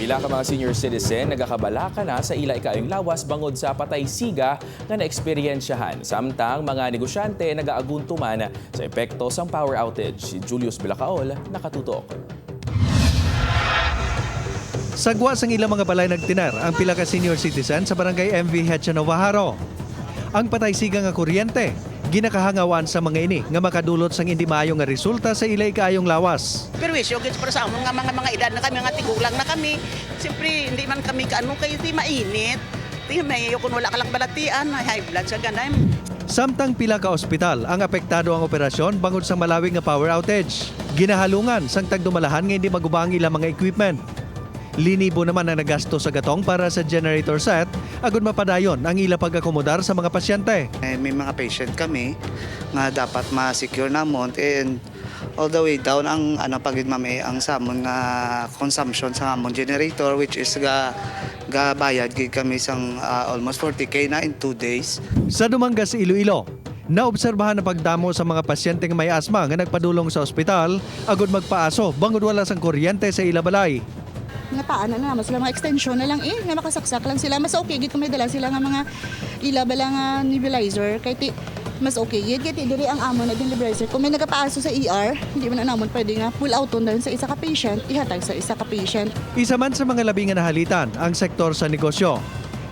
Pila ka mga senior citizen nagakabalaka na sa ila ikaayong lawas bangod sa patay siga nga naeksperiensyahan. Samtang mga negosyante nagaaguntuman sa epekto sang power outage. Si Julius Bilacaol nakatutok. Sagwa sang ilang mga balay nagtinar ang pila ka senior citizen sa barangay MV Hechanova, Jaro. Ang patay siga nga kuryente, ginakahangawan sa mga ini nga makadulot sang hindi maayo nga resulta sa ila ikaayong lawas. Perwisyo gid para sa amon nga mga edad na kami, mga tigulang na kami. Siyempre hindi man kami kaano kay ti mainit. Ti may kung wala ka lang balatian, may high blood sa ganay. Samtang pila ka ospital ang apektado ang operasyon bangod sa malawig nga power outage. Ginahalungan sang tagdumalahan nga hindi maguba ang ilang mga equipment. Linibo naman ang nagasto sa gatong para sa generator set agud mapadayon ang ila pag-akomodar sa mga pasyente. Eh, may mga patient kami nga dapat ma-secure namon and all the way down ang ano pagid, ma'am, eh, ang samon nga consumption sa amon generator, which is ga ga bayad gid kami sang almost 40K na in 2 days. Sa Dumangas, Iloilo, naobserbahan ang pagdamo sa mga pasyente nga may asma nga nagpadulong sa ospital agud magpaaso bangod wala sang kuryente sa ila balay. Nga paan na naman sila, mga extension na lang eh, nga makasaksak lang sila. Mas okay gid kung may dala sila nga mga ila bala nga nebulizer kay ti mas okay gid kay ti diri ang amon na din nebulizer. Kung may nagapaaso sa ER, hindi man na namon pwede nga pull out on sa isa ka patient, ihatag sa isa ka patient. Isa man sa mga labi nga nahalitan ang sektor sa negosyo.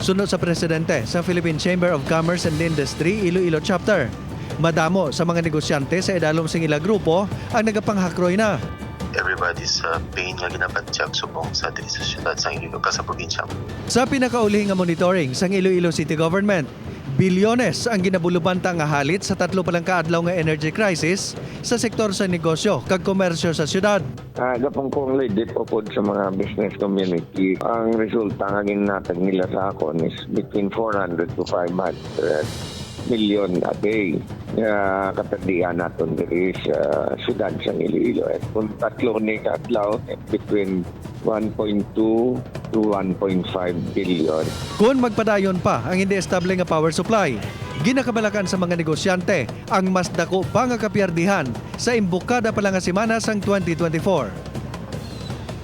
Sunod sa presidente sa Philippine Chamber of Commerce and Industry Iloilo Chapter, madamo sa mga negosyante sa idalom sing ila grupo ang nagapanghakroy na. Everybody's pain nga ginabatyag subong sa diri sa syudad sa Iloilo ka sa probinsya. Sa pinakaulihing nga monitoring sang Iloilo City Government, bilyones ang ginabulubanta nga halit sa tatlo palang kaadlaw nga energy crisis sa sektor sa negosyo kag komersyo sa syudad. Gapang kong legit po sa mga business community. Ang resulta nga ginatag nila sa akon is between 400 to 500 million a day nga kaperdihan naton diri sa syudad sa Iloilo. At kung tatlo ni kaadlaw, between 1.2 to 1.5 billion. Kung magpadayon pa ang hindi estable nga power supply, ginakabalakan sa mga negosyante ang mas dako pa nga kapierdihan sa imbukada pa lang nga semana sang 2024.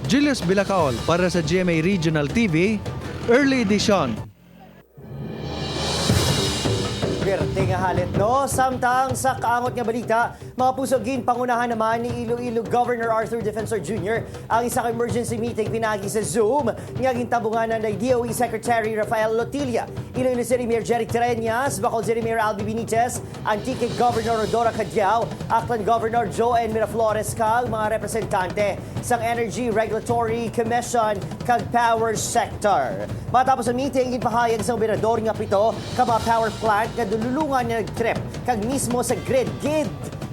Julius Bilacaol para sa GMA Regional TV, Early Edition. Berte nga halit, no? Samtang sa kaangot nga balita, mga puso, ginpangunahan naman ni Iloilo Governor Arthur Defensor Jr. ang isang emergency meeting pinagi sa Zoom nga gintabunganan ng DOE Secretary Rafael Lotilla, Iloilo City Mayor Jerry Treñas, Bacolod City Mayor Albee Benitez, Antique Governor Rodora Cadiao, Aklan Governor Joen Miraflores kag mga representante sang Energy Regulatory Commission kag Power Sector. Matapos ang meeting, ginpahayag sa gobernador nga pito ka mga power plant nga dululungan nga nag-trip kag mismo sa grid gid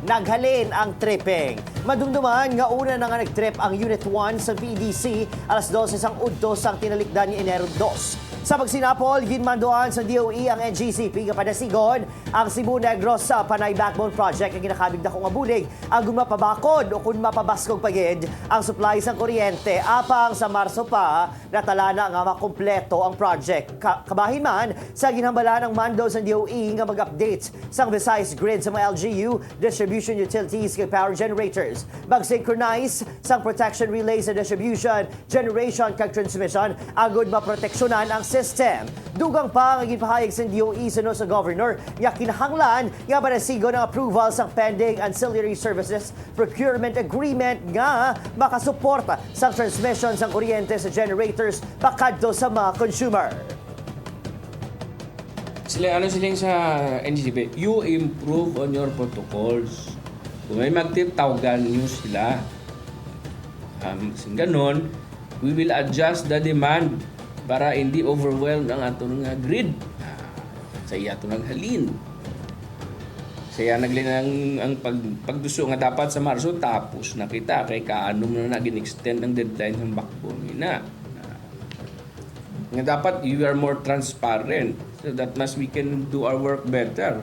naghalin ang tripping. Madumduman nga una na nga nag-trip ang Unit 1 sa PDC alas 12 sang udto sang tinalikdan ni Enero 2. Sa pagsinapol, ginmanduan sa DOE ang NGCP nga padasigon ang Cebu Negros sa Panay Backbone Project ang ginakabig na nga bulig ang mapabakod o kung mapabaskog pagid ang supply sang kuryente apang sa Marso pa natala na nga makumpleto ang project. Kabahin man sa ginhambala ng mando sa DOE nga mag-update sang Visayas grid sa mga LGU, distribution utilities kag power generators. Mag-synchronize sang protection relays sa distribution, generation kag transmission agud maproteksyonan ang system. Dugang pa ang ginpahayag sa DOE sunod sa governor nga kinahanglan nga panasigo ng approval sang pending ancillary services procurement agreement nga makasuporta sa transmission sang kuryente sa generators pakadto sa mga consumer. Sila, ano sila yung sa NGCP? You improve on your protocols. Kung may mag-trip, tawagan nyo sila. Ganon, we will adjust the demand para hindi overwhelmed ang atong nga grid. Sa iya ato naghalin. Sa iya naglin ang pagduso nga dapat sa Marso tapos na kita kay kaanom na na gin-extend ang deadline ng backbone na. Nga dapat you are more transparent so that mas we can do our work better.